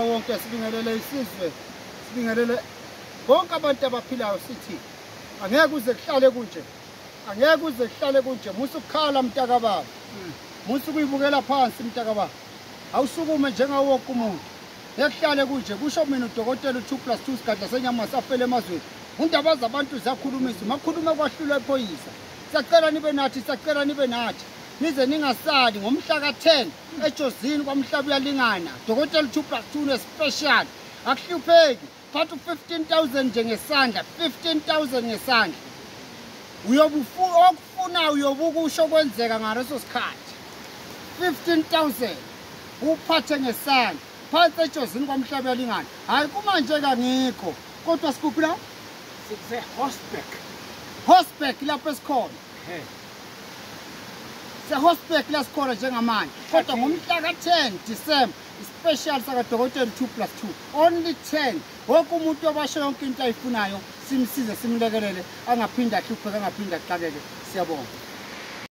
Wonke sibingelele isizwe, sibingelele bonke abantu abaphilayo, sithi angeke kuze kuhlale kunje, angeke kuze kuhlale kunje. Musa ukukhala mntakababa, musa ukuyibukela phansi mntakababa, awusukume njengawo wonke umuntu. Ngeke kuhlale kunje, kusho mina udokotela u-2 plus 2 sigadla senyama safela emazweni. Undaba zabantu ziyakhulumisa, makhulume kwahlulwa iphoyisa. Siyacela nibe nathi, siyacela nibe nathi, nize ningasali ngomhla ka-10 eJozini kwaMhlaba uyalingana. Dokotela 2 plus 2 ne-special, akuhlupheki. Phatha u-15,000 nje ngesandla, 15,000 ngesandla. Uyobe okufunayo uyobe ukusho kwenzeka ngaleso sikhathi. 15,000 uphathe ngesandla phansi eJozini kwaMhlaba uyalingana. Hhayi, kumanje kangikho, kodwa sikuphi la? Sikuse-Horsburgh. Horsburgh lapho esikhona, se-Horsburgh la sikhona njengamanje, kodwa ngomhla ka-10 December i-special sakadokotela 2 plus 2, only 10. Wonke umuntu obasho yonke into ayifunayo, simsize, simlekelele, angaphinde ahlupheke, angaphinde axakeke. Siyabonga.